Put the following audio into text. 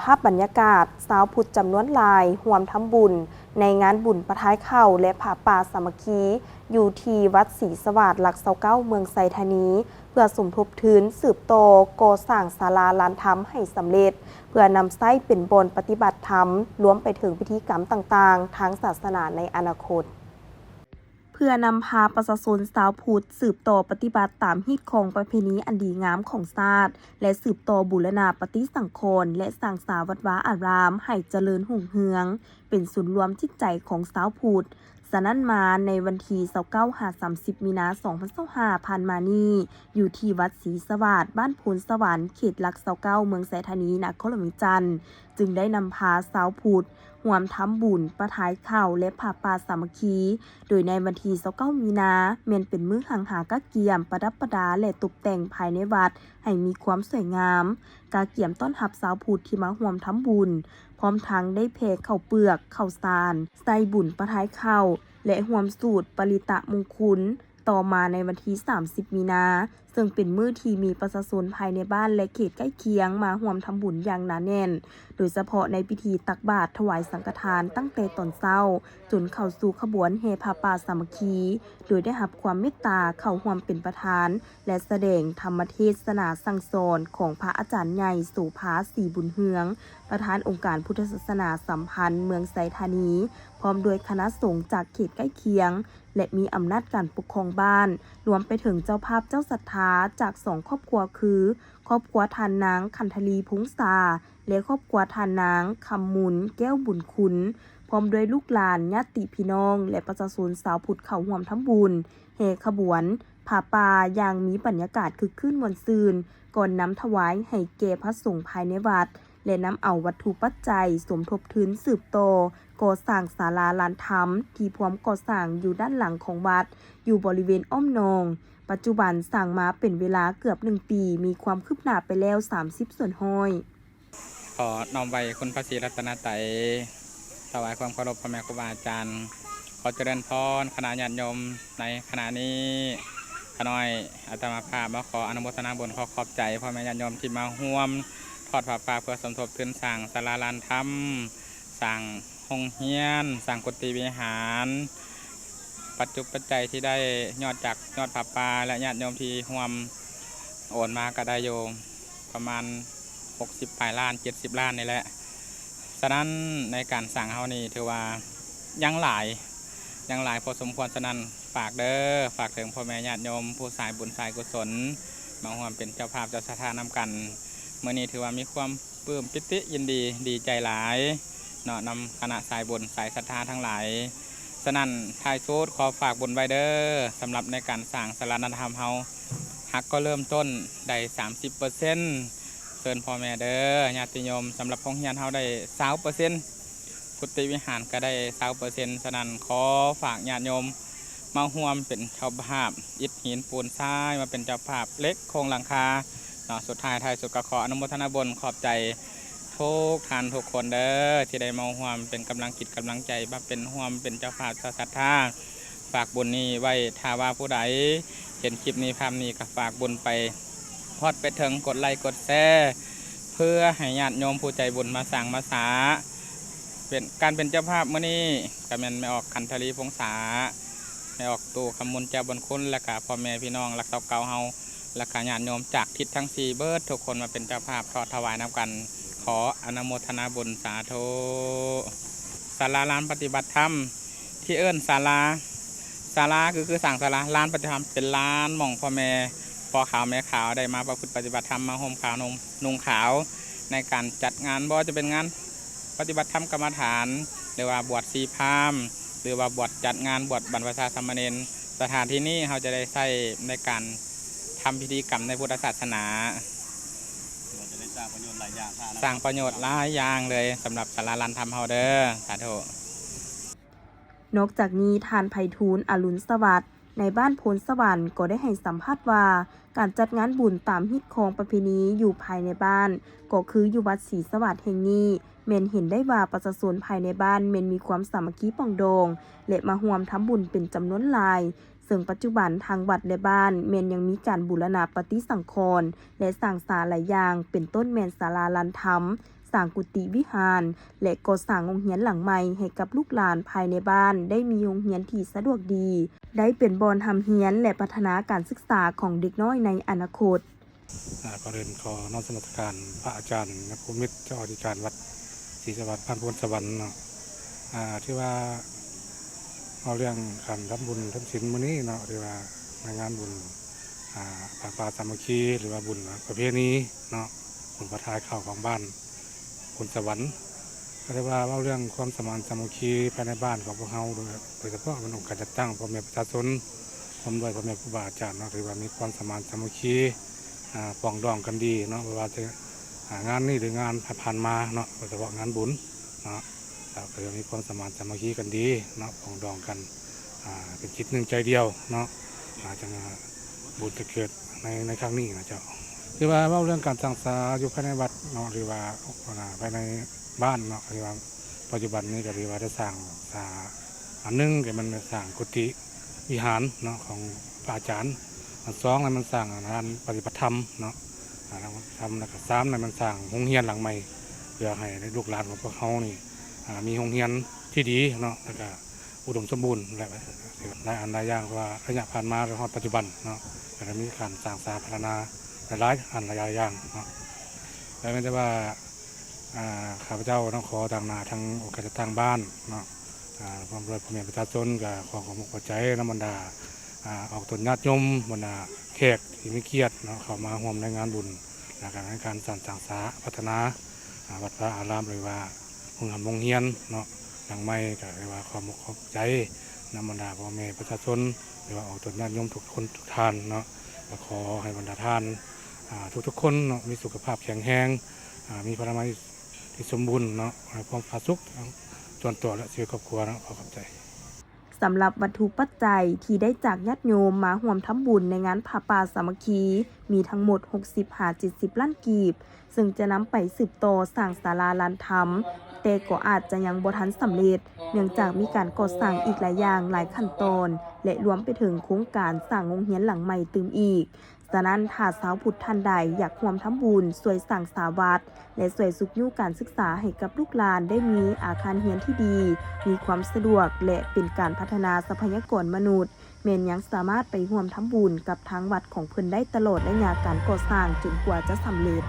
ພາບບັນຍາກາດ ຊາວພຸດຈຳນວນຫຼາຍຮ່ວມທຳບຸນໃນງານບຸນປະທາຍເຂົ້າ ແລະ ຜ້າປ່າສາມັກຄີ ຢູ່ທີ່ວັດສີສະຫວາດ ຫຼັກຊາວເກົ້າ ເມືອງໄຊທານີ ເພື່ອສົມທົບທຶນສືບຕໍ່ກໍ່ສ້າງສາລາລານທຳໃຫ້ສຳເລັດ ເພື່ອນຳໃຊ້ເປັນບ່ອນປະຕິບັດທຳ ລວມໄປເຖິງພິທີກຳຕ່າງໆທາງສາສະໜາໃນອະນາຄົດ. ເພື່ອນຳພາປະຊາຊົນຊາວພຸດສືບຕໍ່ປະຕິບັດຕາມຮີດຄອງປະເພນີອັນດີງາມຂອງຊາດ ແລະ ສືບຕໍ່ບູລະນະປະຕິສັງຂອນ ແລະ ສ້າງສາວັດວາອາຣາມໃຫ້ຈະເລີນຮຸ່ງເຮືອງ ເປັນສູນລວມຈິດໃຈຂອງຊາວພຸດ. ສະນັ້ນມາ ໃນວັນທີຊາວເກົ້າຫາສາມສິບ ມີນາ ສອງພັນຊາວຫ້າ ຜ່ານມານີ້ ຢູ່ທີ່ວັດສີສະຫວາດ ບ້ານໂພນສະຫວັນ ເຂດຫຼັກຊາວເກົ້າ ເມືອງໄຊທານີ ນະຄອນຫຼວງວຽງຈັນ ຈຶ່ງໄດ້ນຳພາຊາວພຸດ ຮ່ວມທຳບຸນປະທາຍເຂົ້າ ແລະ ຜ້າປ່າສາມັກຄີ ໂດຍໃນວັນທີຊາວເກົ້າ ມີນາ ແມ່ນເປັນມື້ຫັງຫາກະກຽມ ປະດັບປະດາ ແລະ ຕົບແຕ່ງພາຍໃນວັດໃຫ້ມີຄວາມສວຍງາມ, ກະກຽມຕ້ອນຮັບຊາວພຸດທີ່ມາຮ່ວມທຳບຸນ, ພ້ອມທັງໄດ້ແຜ່ເຂົ້າເປືອກ, ເຂົ້າສານ, ໃສ່ບຸນປະທາຍເຂົ້າ ແລະ ຮ່ວມສູດປະລິຕະມຸງຄຸນ. ຕໍ່ມາໃນວັນທີສາມສິບ ມີນາ ເຊິ່ງເປັນມື້ທີ່ມີປະຊາຊົນພາຍໃນບ້ານ ແລະ ເຂດໃກ້ຄຽງມາຮ່ວມທຳບຸນຢ່າງໜາແໜ້ນ, ໂດຍສະເພາະໃນພິທີຕັກບາດຖວາຍສັງກະທານຕັ້ງແຕ່ຕອນເຊົ້າ ຈົນເຂົ້າສູ່ຂະບວນແຫ່ຜ້າປ່າສາມັກຄີ ໂດຍໄດ້ຮັບຄວາມເມດຕາເຂົ້າຮ່ວມເປັນປະທານ ແລະ ສະແດງທຳມະເທດສະໜາສັ່ງສອນຂອງພະອາຈານໃຫຍ່ ໂສພາ ສີບຸນເຮືອງ ປະທານອົງການພຸດທະສາສະໜາສຳພັນເມືອງໄຊທານີ ພ້ອມດ້ວຍຄະນະສົງຈາກເຂດໃກ້ຄຽງ ແລະ ມີອຳນາດການປົກຄອງບ້ານ, ລວມໄປເຖິງເຈົ້າພາບເຈົ້າສັດທາຈາກສອງຄອບຄົວຄື ຄອບຄົວທ່ານນາງ ຂັນທະລີ ພົງສາ ແລະ ຄອບຄົວທ່ານນາງ ຄຳມູນ ແກ້ວບຸນຄຸນ, ພ້ອມດ້ວຍລູກຫຼານ, ຍາດຕິພີ່ນ້ອງ ແລະ ປະຊາຊົນຊາວພຸດເຂົ້າຮ່ວມທຳບຸນ ແຫ່ຂະບວນຜ້າປ່າຢ່າງມີບັນຍາກາດຄຶກຄື້ນມ່ວນຊື່ນ, ກ່ອນນຳຖວາຍໃຫ້ແກ່ພະສົງພາຍໃນວັດ ແລະ ນຳເອົາວັດຖຸປັດໄຈສົມທົບທຶນສືບຕໍ່ ກໍ່ສ້າງສາລາລານທຳທີ່ພວມກໍ່ສ້າງຢູ່ດ້ານຫຼັງຂອງວັດ ຢູ່ບໍລິເວນອ້ອມໜອງ. ປັດຈຸບັນສ້າງມາເປັນເວລາເກືອບໜຶ່ງປີ, ມີຄວາມຄືບໜ້າໄປແລ້ວສາມສິບສ່ວນຮ້ອຍ. ຂໍນ້ອມໄຫວ້ຄຸນພະສີລັດຕະນະໄຕ, ຖວາຍຄວາມເຄົາລົບພໍ່ແມ່ຄູບາອາຈານ. ຂໍຈະເລີນພອນຄະນະຍາດໂຍມໃນຂະນະນີ້. ຂ້ານ້ອຍອາດຕະມາພາບມາຂໍອະນຸໂມທະນາບຸນ, ຂໍຂອບໃຈພໍ່ແມ່ຍາດໂຍມທີ່ມາຮ່ວມທອດຜ້າປ່າເພື່ອສົມທົບທຶນສ້າງສາລາລານທຳ, ສ້າງ ໂຮງຮຽນ, ສ້າງກຸຕິວິຫານ, ປັດຈຸປັດໄຈທີ່ໄດ້ຍອດຈາກຍອດຜ້າປ່າ ແລະ ຍາດໂຍມທີ່ຮ່ວມໂອນມາກໍໄດ້ຢູ່ປະມານຫົກສິບປາຍລ້ານ ເຈັດສິບລ້ານນີ້ແຫຼະ. ສະນັ້ນໃນການສ້າງເຮົານີ້ຖືວ່າຍັງຫຼາຍ, ຍັງຫຼາຍພໍສົມຄວນ. ສະນັ້ນຝາກເດີ, ຝາກເຖິງພໍ່ແມ່ຍາດໂຍມຜູ້ສາຍບຸນສາຍກຸສົນ ມາຮ່ວມເປັນເຈົ້າພາບເຈົ້າສັດທານຳກັນ. ມື້ນີ້ຖືວ່າມີຄວາມ ປຶ້ມປີຕິຍິນດີ ດີໃຈຫຼາຍເນາະ ນຳຄະນະສາຍບຸນສາຍສັດທາທັງຫຼາຍ. ສະນັ້ນທ້າຍສຸດຂໍຝາກບຸນໄວ້ເດີ, ສຳລັບໃນການສ້າງສາລານະທຳເຮົາ ຫາກກໍເລີ່ມຕົ້ນໄດ້ສາມສິບເປີເຊັນ, ເຊີນພໍ່ແມ່ເດີ ຍາດຕິໂຍມ. ສຳລັບໂຮງຮຽນເຮົາໄດ້ຊາວເປີເຊັນ, ກຸຕິວິຫານກໍໄດ້ຊາວເປີເຊັນ. ສະນັ້ນຂໍຝາກຍາດໂຍມ ມາຮ່ວມເປັນເຈົ້າພາບອິດຫີນປູນຊາຍ, ມາເປັນເຈົ້າພາບເຫຼັກໂຄງຫຼັງຄາເນາະ. ສຸດທ້າຍທ້າຍສຸດກໍຂໍອະນຸໂມທະນາບຸນຂອບໃຈທຸກທ່ານທຸກຄົນເດີ ທີ່ໄດ້ມາຮ່ວມເປັນກຳລັງຈິດກຳລັງໃຈ, ມາເປັນຮ່ວມເປັນເຈົ້າພາບເຈົ້າສັດທາ. ຝາກບຸນນີ້ໄວ້, ຖ້າວ່າຜູ້ໃດເຫັນຄລິບນີ້ ພາບນີ້ ກໍຝາກບຸນໄປ ຮອດໄປເຖິງ ກົດໄລ້ກົດແຊ ເພື່ອໃຫ້ຍາດໂຍມຜູ້ໃຈບຸນມາສ້າງມາສາ. ເປັນ ການເປັນເຈົ້າພາບມື້ນີ້ກໍແມ່ນແມ່ອອກ ຂັນທະລີ ພົງສາ, ແມ່ອອກ ຕູ້ຄຳມຸນ ແກ້ວບຸນຄຸນ ແລະກະພໍ່ແມ່ພີ່ນ້ອງຫຼັກຊາວເກົ້າເຮົາ ແລະກະຍາດໂຍມຈາກທິດທັງສີ່ເບິດທຸກຄົນມາເປັນເຈົ້າພາບທອດຖວາຍນຳກັນ. ຂໍອະນຸໂມທະນາບຸນສາທຸ. ສາລາລານປະຕິບັດທຳ ທີ່ເອີ້ນສາລາ, ສາລາຄື ຄືສ້າງສາລາ, ລານປະຕິບັດທຳເປັນລານໝ່ອງພໍ່ແມ່ພໍ່ຂາວແມ່ຂາວໄດ້ມາປະພຶດປະຕິບັດທຳ, ມາຫົ່ມຂາວນຸ່ງ ນຸ່ງຂາວ ໃນການຈັດງານ, ບໍ່ວ່າຈະເປັນງານປະຕິບັດທຳກຳມະຖານ ຫຼືວ່າບວດຊີພາມ ຫຼືວ່າບວດ ຈັດງານບວດບັນພະຊາສາມະເນນ. ສະຖານທີ່ນີ້ເຮົາຈະໄດ້ໃຊ້ໃນການທຳພິທີກຳໃນພຸດທະສາສະໜາ, ຈະໄດ້ສ້າງປະໂຫຍດຫຼາຍຢ່າງ ສ້າງປະໂຫຍດຫຼາຍຢ່າງເລີຍ ສຳລັບສາລາລານທຳເຮົາເດີ. ສາທຸ. ນອກຈາກນີ້ ທ່ານ ໄພທູນ ອະລຸນສະຫວັດ ໃນບ້ານໂພນສະຫວັນ ກໍໄດ້ໃຫ້ສຳພາດວ່າ ການຈັດງານບຸນຕາມຮີດຄອງປະເພນີຢູ່ພາຍໃນບ້ານ ກໍຄືຢູ່ວັດສີສະຫວັດແຫ່ງນີ້ ແມ່ນເຫັນໄດ້ວ່າປະຊາຊົນພາຍໃນບ້ານແມ່ນມີຄວາມສາມັກຄີປອງດອງ ແລະ ມາຮ່ວມທຳບຸນເປັນຈຳນວນຫຼາຍ, ເຊິ່ງປັດຈຸບັນທາງວັດ ແລະ ບ້ານແມ່ນຍັງມີການບູລະນະປະຕິສັງຂອນ ແລະ ສ້າງສາຫຼາຍຢ່າງ ເປັນຕົ້ນແມ່ນສາລາລານທຳ, ສ້າງກຸຕິວິຫານ ແລະ ກໍ່ສ້າງໂຮງຮຽນຫຼັງໃໝ່ໃຫ້ກັບລູກຫຼານພາຍໃນບ້ານ ໄດ້ມີໂຮງຮຽນທີ່ສະດວກດີ, ໄດ້ເປັນບ່ອນຮ່ຳຮຽນ ແລະ ພັດທະນາການສຶກສາຂອງເດັກນ້ອຍໃນອະນາຄົດ. ອ່າ ກ່ອນອື່ນຂໍນອບນະມັດສະການພະອາຈານຍະພູມິດ ເຈົ້າອະທິການວັດສີສະຫວັດ ບ້ານໂພນສະຫວັນເນາະ. ອ່າ ຖືວ່າເວົ້າເລື່ອງການທຳບຸນທຳສິນມື້ນີ້ເນາະ ຖືວ່າໃນງານບຸນ ອ່າ ຜ້າປ່າສາມັກຄີ ຫຼືວ່າບຸນປະເພນີເນາະ ບຸນພະທາດຂາວຂອງບ້ານໂພນສະຫວັນ. ກໍຖືວ່າເວົ້າເລື່ອງຄວາມສະໝານສາມັກຄີພາຍໃນບ້ານຂອງພວກເຮົາ ໂດຍ ໂດຍສະເພາະແມ່ນອົງການຈັດຕັ້ງ ພໍ່ແມ່ປະຊາຊົນ ພ້ອມດ້ວຍພໍ່ແມ່ຄູບາອາຈານເນາະ ຖືວ່າມີຄວາມສະໝານສາມັກຄີ ອ່າ ປອງດອງກັນດີເນາະ. ບໍ່ວ່າຈະ ອ່າ ງານນີ້ ຫຼື ງານຜ່ານໆມາເນາະ ໂດຍສະເພາະງານບຸນເນາະ ກໍຖືວ່າມີຄວາມສະໝານສາມັກຄີກັນດີເນາະ ປອງດອງກັນ ອ່າ ເປັນຈິດໜຶ່ງໃຈດຽວເນາະ ອ່າ ຈັ່ງ ອ່າ ບຸນຈະເກີດໃນ ໃນຄັ້ງນີ້ນະເຈົ້າ. ຖືວ່າເວົ້າເລື່ອງການສ້າງສາຢູ່ພາຍໃນວັດເນາະ ຫຼືວ່າ ອ່າ ພາຍໃນບ້ານເນາະ ຖືວ່າປັດຈຸບັນນີ້ກໍຖືວ່າໄດ້ສ້າງ ສາ ອັນໜຶ່ງກໍແມ່ນສ້າງກຸຕິວິຫານເນາະ ຂອງພະອາຈານ, ອັນສອງນັ້ນມັນສ້າງ ອ່າ ລານປະຕິບັດທຳເນາະ ອ່າ ລານປະຕິບັດທຳ ແລ້ວກໍສາມນັ້ນມັນສ້າງໂຮງຮຽນຫຼັງໃໝ່ ເພື່ອໃຫ້ລູກຫຼານຂອງພວກເຮົານີ້ ອ່າ ມີໂຮງຮຽນທີ່ດີເນາະ ແລ້ວກໍ ອຸດົມສົມບູນ ແລະ ຫຼາຍອັນຫຼາຍຢ່າງ ເພາະວ່າໄລຍະຜ່ານມາຈົນຮອດປັດຈຸບັນເນາະ ກໍໄດ້ມີການສ້າງສາພັດທະນາຫຼາຍໆອັນຫຼາຍໆຢ່າງເນາະ. ແລະ ແມ່ນແຕ່ວ່າ ອ່າ ຂ້າພະເຈົ້າເນາະ ຂໍຕາງໜ້າທາງອົງການຈັດຕັ້ງບ້ານເນາະ ອ່າ ພ້ອມດ້ວຍພໍ່ແມ່ປະຊາຊົນ ກໍຂໍຂອບອົກຂອບໃຈນຳບັນດາ ອ່າ ອອກຕົນຍາດໂຍມ ບັນດາແຂກທີ່ມີກຽດເນາະ ເຂົ້າມາຮ່ວມໃນງານບຸນ ແລ້ວກໍໃນການສ້າງ ສ້າງສາພັດທະນາ ອ່າ ວັດວາອາຣາມ ຫຼືວ່າໂຮງຮ່ຳໂຮງຮຽນເນາະ ຫຼັງໃໝ່. ກໍຖືວ່າຂອບອົກຂອບໃຈນຳບັນດາພໍ່ແມ່ປະຊາຊົນ ຫຼືວ່າອອກຕົນຍາດໂຍມທຸກຄົນທຸກທ່ານເນາະ. ກໍຂໍໃຫ້ບັນດາທ່ານ ອ່າ ທຸກໆຄົນເນາະ ມີສຸຂະພາບແຂງແຮງ ອ່າ ມີພະລາໄມທີ່ສົມບູນເນາະ ໃຫ້ຄວາມຜາສຸກ ສ່ວນຕົວ ແລະ ຊີວິດຄອບຄົວເນາະ. ຂໍຂອບໃຈ. ສຳລັບວັດຖຸປັດໄຈທີ່ໄດ້ຈາກຍາດໂຍມມາຮ່ວມທຳບຸນໃນງານຜ້າປ່າສາມັກຄີ ມີທັງໝົດຫົກສິບຫາເຈັດສິບລ້ານກີບ, ເຊິ່ງຈະນຳໄປສືບຕໍ່ສ້າງສາລາລານທຳ, ແຕ່ກໍອາດຈະຍັງບໍ່ທັນສຳເລັດ ເນື່ອງຈາກມີການກໍ່ສ້າງອີກຫຼາຍຢ່າງ, ຫຼາຍຂັ້ນຕອນ ແລະ ລວມໄປເຖິງໂຄງການສ້າງໂຮງຮຽນຫຼັງໃໝ່ຕື່ມອີກ. ສະນັ້ນ, ຖ້າຊາວພຸດທ່ານໃດຢາກຮ່ວມທຳບຸນຊ່ວຍສ້າງສາວັດ ແລະ ຊ່ວຍຊຸກຍູ້ການສຶກສາໃຫ້ກັບລູກຫຼານໄດ້ມີອາຄານຮຽນທີ່ດີ, ມີຄວາມສະດວກ ແລະ ເປັນການພັດທະນາຊັບພະຍາກອນມະນຸດ, ແມ່ນຍັງສາມາດໄປຮ່ວມທຳບຸນກັບທາງວັດຂອງເພິ່ນໄດ້ຕະຫຼອດໄລຍະການກໍ່ສ້າງຈົນກວ່າຈະສຳເລັດ.